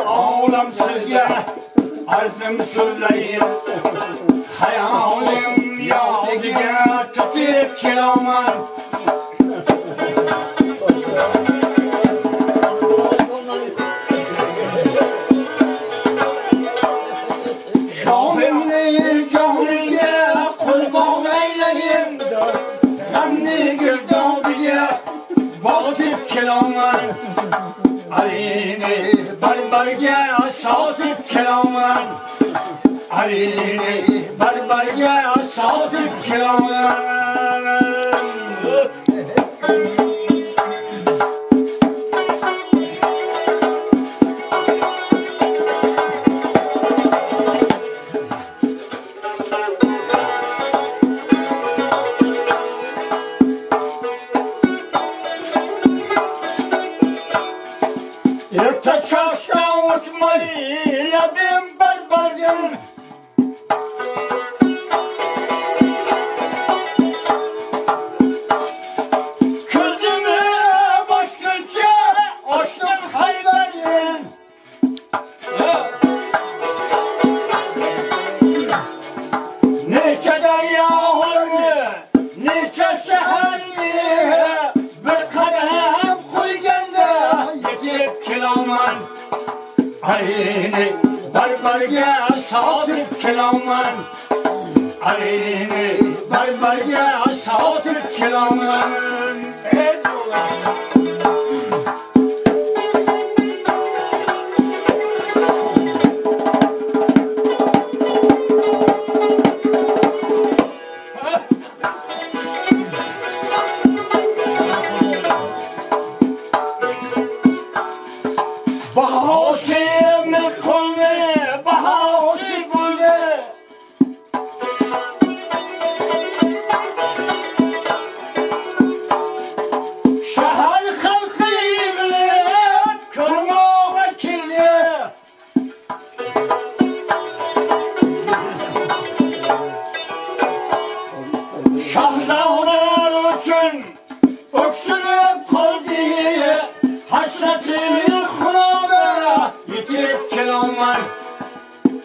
Oğlum sizge arzım sözleyim Hayalim yadigar tutib kelaman Şahimni cahliye kurban eyleyim Gamni girdabiye batip kelaman Alini barbarga sotib kelaman Alini barbarga sotib kelaman Alini barbarga sotib kelaman Alini barbarga sotib kelaman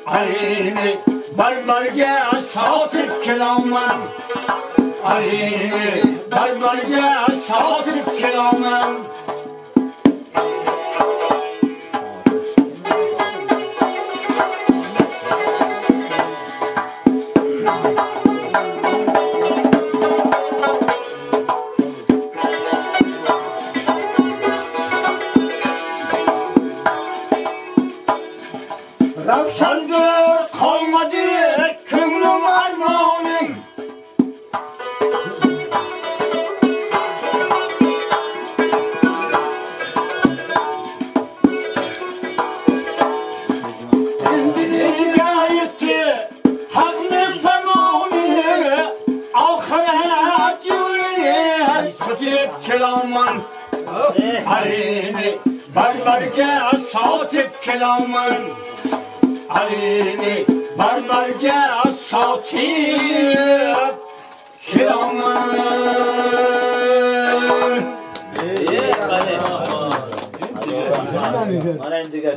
Alini barbarga sotib kelaman Alini barbarga sotib kelaman Ravşandır kalmadı könglim armanım Endili haklı fermanı Ahiret yolunu tutip kelaman Alini barbarga sotib kelaman Alini barbarga sotib kelaman. Mana endi gap.